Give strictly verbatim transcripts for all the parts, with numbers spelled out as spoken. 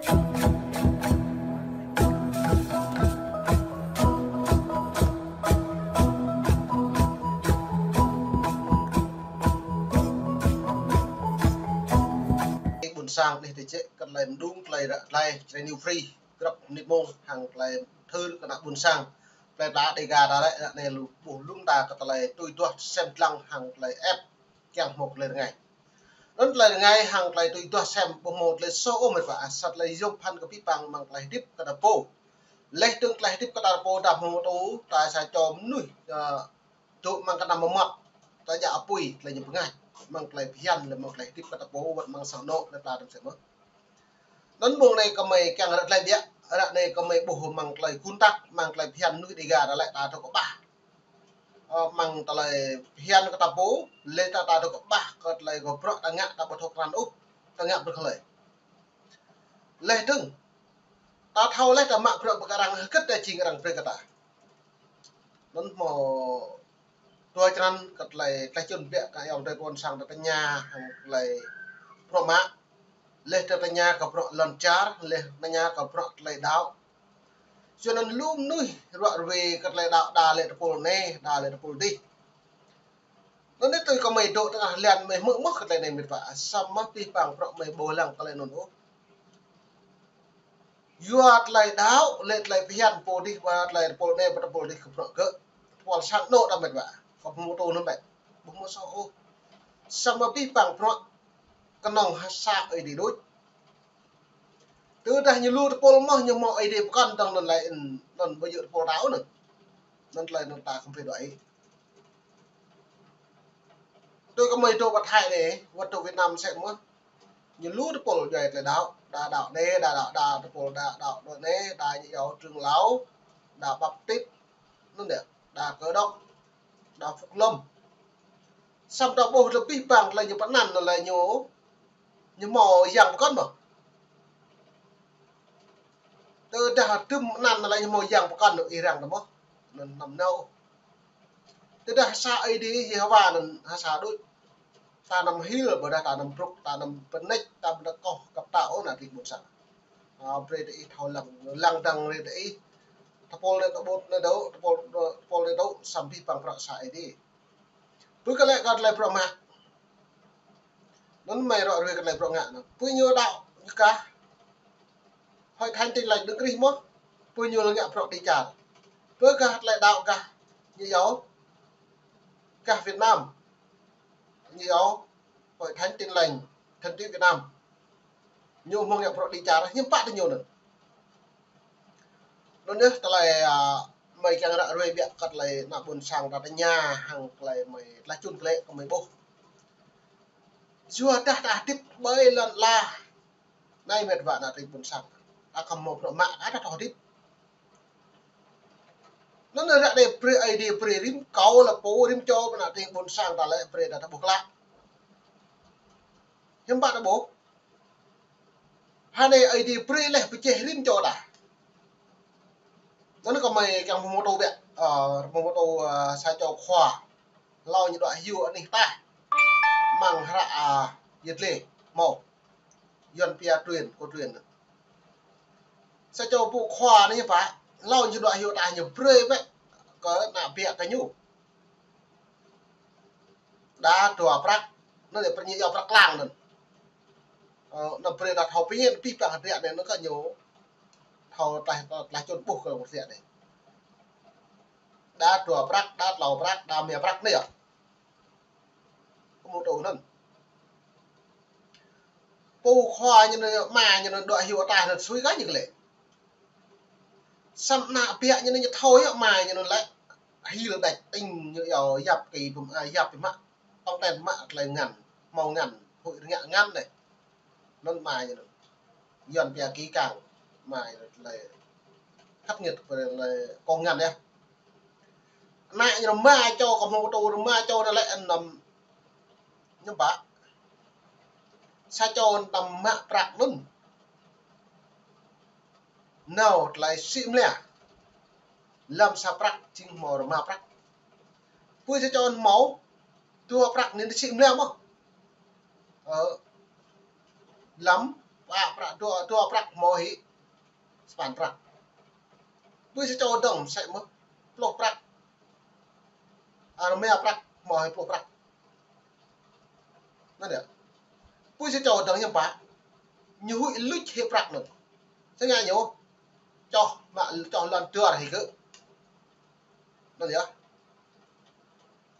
Ƀôn sang anai tơ jĕ kơ tơlơi mơđung, tơlơi ră, tơlơi, tơlơi new free, grăp mơnit mông, hăng tơlơi thâo kơ ană ƀôn sang. Tơlơi pla Dêga ta lĕ, ră anai lu, ƀuh lŏm ta kơ tơlơi tui duah sem lăng hăng tơlơi ĕp, kiăng hmâo tơlơi rơngai. Anŭn tơlơi rơngai hăng tơlơi tui duah sem ƀu hmâo tơlơi soh ôh met wa, sa tơlơi yôm phăn kơ abih bang amăng tơlơi hơdip kơ ta pô. Laih dơ̆ng tơlơi hơdip kơ ta pô, ta hmâo tŭ, ta sa čô mơnuih, ơ, dŏ amăng kơnăm mơmŏt, ta djă apui, tơlơi ñu pơngač, amăng tơlơi phiăn, lĕ amăng tơlơi hơdip kơ ta pô, wơ̆t amăng sang anŏ, tơlơi pla tơm sem mơ̆n. Anŭn mông anai gơmơi kiăng ră tơlơi biă, ră anai gơmơi ƀuh amăng tơlơi kơnăl, amăng tơlơi phiăn mơnuih Dêga ta lĕ ta dŏ kơƀah. Ơ, amăng tơlơi phiăn kơ ta pô, laih ta, ta dŏ kơƀah kơ tơlơi kơ bruă ta ngă ta ƀu thâo krăn ôh, ta ngă bruă hlơi. Laih dơ̆ng, ta thâo laih ta mă bruă pơkă arăng hơget ta jing arăng brơi kơ ta. Anŭn hmâo dua črăn kơ tơlơi, tơlơi čun biă kơ ayŏng adơi ƀôn sang ta tơña hăng tơlơi bruă mă. Laih ta tơña kơ bruă lŏn čar, laih tơña kơ bruă tơlơi đaŏ. Yua anŭn lu mơnuih ruă ruê kơ tơlơi đaŏ, đa lĕ tơpul anai, đa lĕ tơpul adih. Anŭn anai tui gơmơi dŏ tơngah liăn gơmơi hmư̆ mơ̆n kơ tơlơi anai met wa, samơ̆ abih bang bruă gơmơi ƀu lăng kơ tơlơi anŭn ôh. Yua tơlơi đaŏ, lĕ tơlơi phiăn pô adih, wa tơlơi tơpul anai, wa tơpul adih kơ bruă gơ̆. Tơpul sang anŏ ta met wa, kơ ƀu hmâo tŭ anŭn bĕ, ƀu hmâo soh ôh. Samơ̆ abih bang bruă kơnơ̆ng ha sa Ơi Adai đôč. Tơdah ñu lu tơpul mơ̆n, ñu hmâo Ơi Adai pơkŏn dơ̆ng anŭn lĕ, anŭn ƀu djơ̆ tơpul đaŏ anŭn. Anŭn tơlơi anŭn ta khŏm pơđuaĭ. Tui gơmơi dŏ pơ Thái anai, wơ̆t dŏ Việt Nam sem mơ̆n. Ñu lu tơpul djuai tơlơi đaŏ, đa đaŏ anai, đa đaŏ, đa tơpul đa đaŏ dŏ anai, đa ñu yua trưởng lão, đa Baptist, anŭn yơh, đa Cơ Đốc, đa Phúc Lâm. Samơ̆ ta ƀuh tơlơi abih bang tơlơi ñu pơanăn anŭn lĕ ñu, ñu hmâo yang pơkŏn mơ̆n. Tơdah hơdôm anăn anŭn lĕ ñu hmâo yang pơkŏn anŭn ih răng tơ mơ̆n. Anŭn anăm nao. Tơdah ha sa Ơi Adai Yêhôwa anŭn ha sa đôč. Ta anăm hil, ƀôdah ta anăm brŭk, ta anăm pơneč, ta ƀu anăm kơkuh kơ ta ôh ană adơi ƀôn sang. Ơ, brơi tơ ih thâo lăng, lăng dăng brơi tơ ih. Tơpul anai tơƀut anai dŏ, tơpul, tơpul anai dŏ, samơ̆ abih bang bruă sa Ơi Adai. Pơ kơ lĕ kơ tơlơi bruă mă. Anŭn gơmơi ră ruê kơ tơlơi bruă ngă anŭn. Pơ ñu đaŏ ñu gah Hội Thánh Tin Lành Đấng Christ mơ̆n. Pơ ñu lĕ ngă bruă dêh čar. Pơ gah tơlơi đaŏ gah ñu yua, gah Việt Nam. Ñu yua Hội Thánh Tin Lành Thần Trí Việt Nam. Ñu hmâo ngă bruă dêh čar, hiư̆m pă tơ ñu anŭn. Anŭn yơh tơlơi, ơ, gơmơi kiăng ră ruê biă kơ tơlơi ană ƀôn sang ta tơña hăng tơlơi gơmơi tơlơi čun klĕ kơ gơmơi ƀuh. Yua dah ta hơdip ƀơi lŏn ala anai met wa ană adơi ƀôn sang. Ta khŏm hmâo bruă mă, ta thâo hơdip. Anŭn ră anai brơi Ơi Adai brơi rĭm kâo lĕ pô rĭm čô ană adơi ƀôn sang ta lĕ brơi ta ƀuh klă. Hiư̆m pă ta ƀuh. Hơnai Ơi Adai brơi laih pơjeh rĭm čô ta. Anŭn gơmơi kiăng pơhmutu biă, ơ, pơhmutu, ơ, sa čô khua. Hlâo ñu dŏ hyu anih ataih. Amăng hră, ơ, Yơdlê, hmâo. Yuan pia truyền, cô truyền. Sa čô pô khua anai pă, hlâo ñu dŏ hyu ataih ñu brơi bĕ kơ ană biă kơ ñu. Đa dua prăk, anŭn lĕ pơrơñi yua prăk klang anŭn. Ơ, anŭn brơi đa thâo pơñen, abih bang hơdră anai anŭn kơ ñu thâo tlaih, tlaih čun ƀuh kơ hơdră anai. Đa dua prăk, đa klâo prăk, đa rơma prăk anai yơh. Pơhmutu anŭn. Pô khua ñu anŭn, ama ñu anŭn dŏ hyu ataih anŭn sui kơ ñu klĕ. Samơ̆ ană biă ñu anŭn ñu thâo yơh ama ñu anŭn lĕ. Hil đĕč tĭng ñu yua yap kơ pơm-, ơ, yap pơmă. Tŏng ten mă tơlơi ngăn, hmâo ngăn, huĭ rơngiă ngăn anai. Anŭn ama ñu anŭn. Yuan pia kỹ càng, ama ñu anŭn tơlơi khắt nghiệt, tơlơi kông ngăn yơh. Ană ñu rơma čô, kơ hmâo tŭ rơma čô anŭn lĕ anăm ñu pă. Sa čô anăm mă prăk anŭn. Nao tơlơi sĭ mơlia. Lăm sa prăk jing hmâo rơma prăk. Pui sa čô hmâo dua prăk anŭn sĭ mơlia mơ̆n. Ơ, lăm Pă prăk, dua, dua prăk hmâo hĭ sapăn prăk. Pui sa čô dơ̆ng sĕ mơ̆ pluh prăk. Arăng mă prăk hmâo hĭ pluh prăk. Anŭn yơh. Pui sa čô dơ̆ng ñu pă. Ñu huĭ luč hĭ prăk anŭn. Sĕ ngă ñu. Čoh mă čoh lŏn dơr hĭ kơ. Anŭn yơh.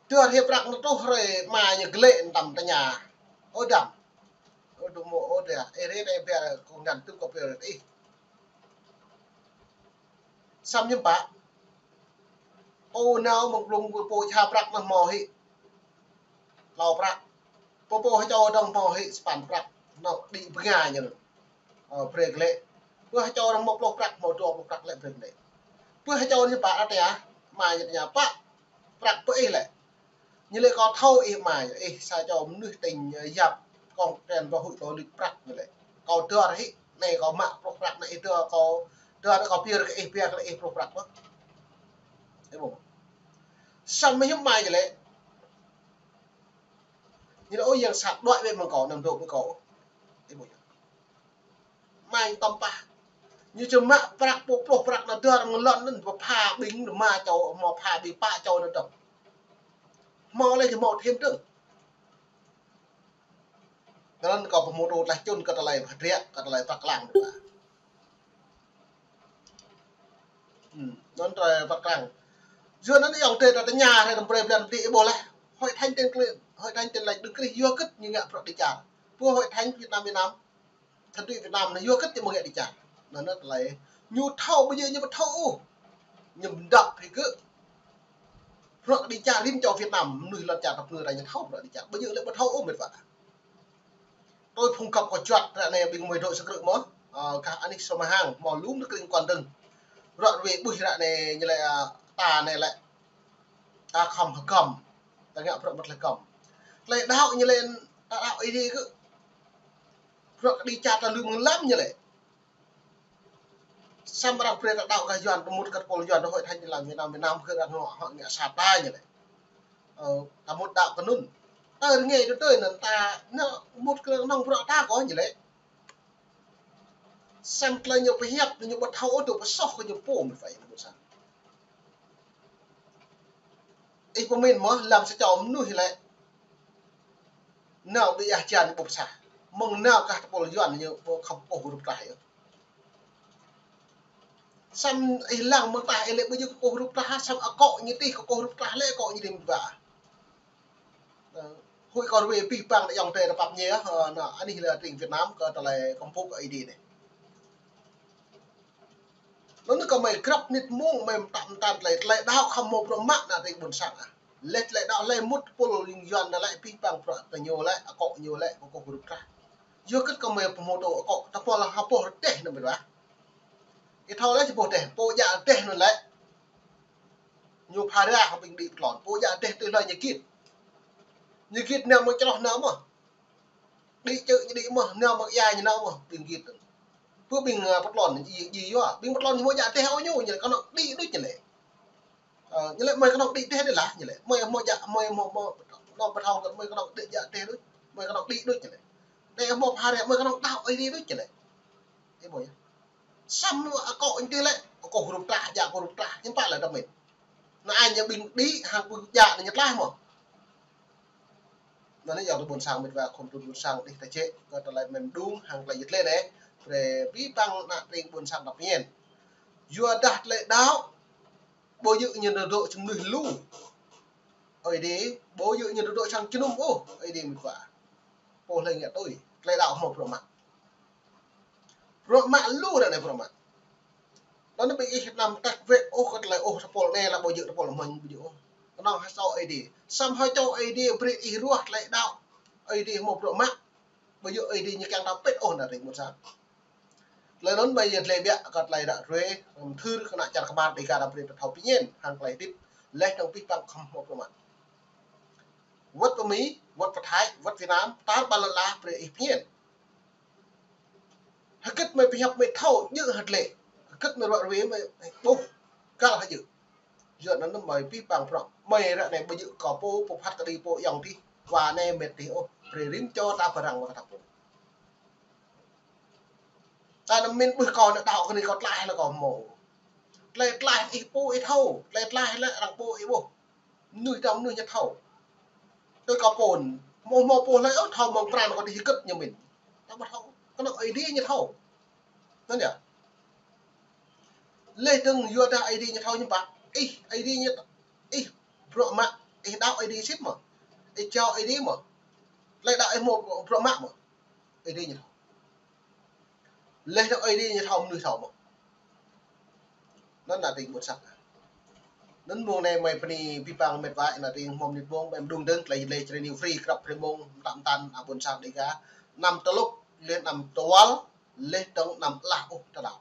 Dơr hĭ prăk anŭn truh hrơi ama ñu glĕ tăm tơña. Ơ dăm. Ơ dŭ mơ̆ ơ dă. Ih rĭ rĭ ƀiă kông ngăn tŭ kơ pơrơt ih. Samơ̆ ñu pă. Pô nao mơ̆ng blung pô čha prăk anŭn hmâo hĭ. Klâo prăk. Pô pô hơčâo dơ̆ng hmâo hĭ sapăn prăk. Nao đĭ bơnga ñu. Ơ, brơi glĕ. Pô hơčâo dơ̆ng hmâo pluh prăk, hmâo dua pluh prăk lĕ brơi glĕ. Pô hơčâo ñu pă ră tơña, ama ñu tơña pă. Prăk pơ ih lĕ. Ñu lĕ kâo thâo ih ama, ih sa čô mơnuih tĭng, ơ, yap, kông kren ƀu huĭ ƀu luč prăk ñu lĕ. Kâo dơr hĭ, anai kâo mă pluh prăk, anai ih dơr kâo, dơr kâo pơyơr kơ ih, pơyơr kơ ih pluh prăk mơ̆. Ih ƀuh. Samơ̆ hiư̆m ama ñu lĕ. Ñu lĕ ơ yang sat đuaĭ wĕ mơ̆ng kâo, anăm dŏ mơ̆ng kâo. Ih ƀuh. Ama ñu tăm pă. Ñu či mă prăk pô pluh prăk anŭn dơr mơ̆ng lŏn anŭn pơpha ƀing rơma čô, hmâo pha ƀing pă čô anŭn dơ̆ng. Hmâo lĕ či hmâo thêm dơ̆ng. Anŭn kâo pơhmutu tlaih čun kơ tơlơi pơdriă, kơ tơlơi pơklang. Hm, anŭn tơlơi pơklang. Yua anŭn ayŏng adơi ta tơña hrơi tơm brơi blan pơdih ih ƀuh laih. Hội thánh tin Krist, hội thánh tin lành đấng Christ yua hơget ñu ngă bruă đĭ čar. Pô hội thánh Việt Nam, Việt Nam. Thánh Việt Nam anai yua hơget ñu ƀu ngă đĭ čar. Anŭn, anŭn tơlơi ñu thâo ƀu djơ̆ ñu ƀu thâo ôh. Ñu mơ̆ng dăp hĭ kơ bruă đĭ čar rĭm čô Việt Nam, mơnuih lŏn čar tơpơnư ta ñu thâo bruă đĭ čar. Ƀu djơ̆ lĕ ƀu thâo ôh mĕt wa. Tui phung găp kơ juăt ră anai ƀing mơi dŏ sa krư̆ mơ̆. Ơ, gah anih Sô Ma Hang, hmâo lŏm tơ krĭng kŏn dơ̆ng. Ră ruai ƀuh ră anai ñu lĕ, ơ, ta anai lĕ. Ta khŏm hơgŏm. Ta ngă bruă mơ̆t tơlơi hơgŏm. Tơlơi đaŏ ñu lĕ, ta đaŏ Ơi Adai kơ. Bruă kơ đĭ čar ta lŏm mơ̆ng lăm ñu lĕ. Samơ̆ arăng brơi ta đaŏ gah Yuan, tơmŭt kơ tơpul Yuan, tơ hội thánh tin lành Việt Nam, Việt Nam kơ arăng ngă, ngă sat ta ñu lĕ. Ơ, ta mŭt đaŏ kơ anŭn. Ta rơngai tơdơi anŭn ta, anŭn mŭt kơ nŏng bruă ta kơ ñu lĕ. Samơ̆ tơlơi ñu pơhiăp, ñu ƀu thâo ôh, tŭ pơsoh kơ ñu pô mơ̆n phải, ñu ƀu sa. Ih pơmĭn mơ̆, lăm sa čô mơnuih lĕ. Nao ƀơi yah jan ƀuh sa. Mơ̆ng nao gah tơpul Yuan ñu ƀu khŏm kơkuh rup trah yơh. Samơ̆ ih lăng mơ̆ng tah ih lĕ ƀu djơ̆ kơkuh rup trah, samơ̆ akŏ ñu tih kơkuh rup trah lĕ akŏ ñu tih mơ̆n ƀă. Ơ, huĭ kơ ruai abih bang ayŏng adơi ta pap ñe, ơ, anŭn anih lĕ tring Việt Nam kơ tơlơi kơmpuk Ơi Adai anai. Anŭn kơ mơi grăp nit mông mơi mơtă mơtăn tơlơi, tơlơi đaŏ khŏm hmâo bruă mă ană tring ƀôn sang ah. Lĕ tơlơi đaŏ lĕ mŭt tơpul Yuan anŭn lĕ abih bang bruă tơ ñu lĕ, akŏ ñu lĕ, kơkuh rup trah. Yua hơget kơ mơi pơhmutu akŏ, tơpul hơpŏh rơdêh anŭn mĕt wa. Ih thâo lĕ či pŏh rơdêh, pô djă rơdêh anŭn lĕ. Ñu pha ră hăng ƀing đĭ pơtlôn, pô djă rơdêh tui hloi ñu git. Ñu git nao mơ̆ng čroh nao mơ̆. Đĭ čư̆ ñu đĭ mơ̆, nao mơ̆ng ia ñu nao mơ̆, ƀing git. Pơ ƀing, ơ, pơtlôn, djai, djai yua. Ƀing pơtlôn ñu hmâo djă rơdêh ôh ñu, ñu lĕ kơnơ̆ng đĭ đôč ñu lĕ. Ơ, ñu lĕ mơi kơnơ̆ng đĭ rơdêh đôč lah, ñu lĕ. Mơi hmâo djă, mơi hmâo, hmâo, hmâo pơthâo kơ mơi kơnơ̆ng đĭ djă rơdêh đôč, mơi kơnơ̆ng đĭ đôč ñu lĕ. Anai hmâo pha ră, mơi kơnơ̆ng đaŏ Ơi Adai đôč ñu lĕ. Ih ƀuh yơh. Samơ̆ akŏ ñu tih lĕ, kơkuh rup trah, djă kơkuh rup trah, hiư̆m pă lĕ tơmĭn. Anai ñu ƀing đĭ hăng ƀing djă anai ñu tlaih mơ̆. Anŭn yơh tơ ƀôn sang mĕt wa khŏm tŭ ƀôn sang đih ta čĕ, kơ tơlơi mơ̆n mơđung hăng tơlơi yơh tơlơi anai, brơi abih bang ană tring ƀôn sang ta pơñen. Yua dah tơlơi đaŏ, ƀu djơ̆ ñu dŏ dŏ čơmnuih lu. Ơi Adai, ƀu djơ̆ ñu dŏ dŏ sang jơnum ôh, Ơi Adai mĕt wa. Pô hlơi ngă tui, tơlơi đaŏ hmâo bruă mă. Bruă mă lu ră anai bruă mă. Anŭn ƀing ih anăm tăk wĕ ôh kơ tơlơi ôh tơpul anai lă ƀu djơ̆ tơpul mơ̆n ƀu djơ̆ ôh. Kơnơ̆ng hơčâo Ơi Adai. Samơ̆ hơčâo Ơi Adai brơi ih ruah tơlơi đaŏ. Ơi Adai hmâo bruă mă. Ƀu djơ̆ Ơi Adai ñu kiăng ta pĭt ôh ană tring ƀôn sang. Tơlơi anŭn mơi yơh tơlơi ƀiă kơ tơlơi ră ruai, răm thưr kơ ană čar kơmar Dêga ta brơi ta thâo pơñen, hăng tơlơi hơdip, leh dơ̆ng abih bang khŏm hmâo bruă mă. Wơ̆t pơ Mi, wơ̆t pơ Thái, wơ̆t Việt Nam, tar ƀar lŏn ala brơi ih pơñen. Hơget mơi pơhiăp mơi thâo djơ̆ hơget lĕ. Hơget mơi ruă ruai mơi ƀuh găl hơdjơ̆. Yua anŭn mơi abih bang bruă. Mơi ră anai ƀu djơ̆ kơ pô, pô phat kơđi pô ayŏng adih. Wa anai mĕt adih ôh. Brơi rĭm čô ta pơrăng wa kơ ta pô. Ta anăm min ƀuh kâo ană đaŏ kơ anai kâo tlaih lĕ kâo hmâo. Tlaih tlaih ih pô ih thâo, tlaih tlaih lĕ arăng pô ih ƀuh. Mnuih dŏ mnuih ñu thâo. Tui kâo pôn, hmâo hmâo pô hlơi ôh thâo mơ̆ng pran kâo dih hơgĕt ñu min. Ta ƀu thâo, kơnơ̆ng Ơi Adai ñu thâo. Anŭn yơh. Leh dơ̆ng yua dah Ơi Adai ñu thâo ñu pă. Ih, Ơi Adai ñu, ih bruă mă, ih đaŏ Ơi Adai sĭt mơ̆. Ih jao Ơi Adai mơ̆. Tlaih đaŏ ih hmâo bruă mă mơ̆. Ơi Adai ñu thâo. Leh dơ̆ng Ơi Adai ñu thâo mơnuih thâo mơ̆. Anŭn ană tring ƀôn sang. Anŭn mông anai mơi bơni abih bang met wa ană tring hmâo mơnit mông, mơi mơđung dơ̆ng tơlơi lĕ črê niu free krăp brơi mông, mơtam mơtam ană ƀôn sang Dêga. Anăm tơlŭk, leh anăm tơwăl, leh dơ̆ng anăm alah ôh tơlơi.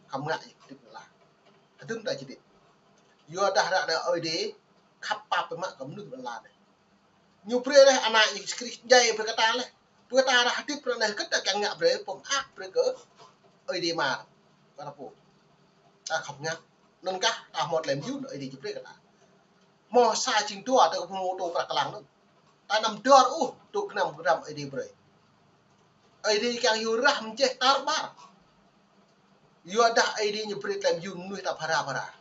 Khŏm ngă ih hơdip alah. Hơdôm ta či hơdip. Yua dah ră anai Ơi Adai khăp pap biă mă kơ mơnuih ƀơi lŏn anai. Ñu brơi leh ană Yêsu Krist djai brơi kơ ta leh. Brơi ta ră hơdip ră anai hơgĕt ta kiăng ngă brơi, pơmơak brơi kơ Ơi Adai mơ̆. Kơ ta pô. Ta khŏm ngă. Anŭn kah ta hmâo tơlơi mơyŭn Ơi Adai či brơi kơ ta. Hmâo sa jing dua ta kơ hmâo tô prăk kơlang anŭn. Ta anăm dơr ôh, tŭ gơnam gơnam Ơi Adai brơi. Ơi Adai kiăng yua rah mơjeh tar ƀar. Yua dah Ơi Adai ñu brơi tơlơi mơyŭn mơnuih ta phara phara.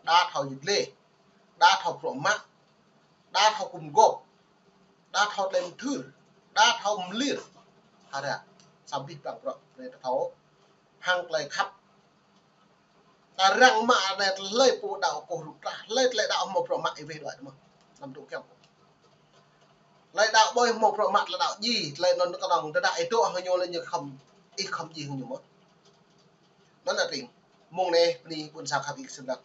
Đa thâo yơh leh. Đa thâo bruă mă. Đa thâo gum gôp. Đa thâo tơlơi mơthưr. Đa thâo mơlir. Phara. Samơ̆ abih bang bruă brơi ta thâo. Hăng tơlơi khăp. Ta răng mă anai tơlơi pô đaŏ kơ rŭ trah, tơlơi tơlơi đaŏ hmâo bruă mă ih weh đuaĭ mơ̆n. Anăm tŭ kiăng. Tơlơi đaŏ ƀơi hmâo bruă mă tơlơi đaŏ djai, tơlơi anŭn kơnơ̆ng tơdah ih dŏ hăng ñu lĕ ñu khŏm, ih khŏm djai hăng ñu mơ̆n. Anŭn ană tring. Mông anai bơni ƀôn sang khăp ih sĭt lăng.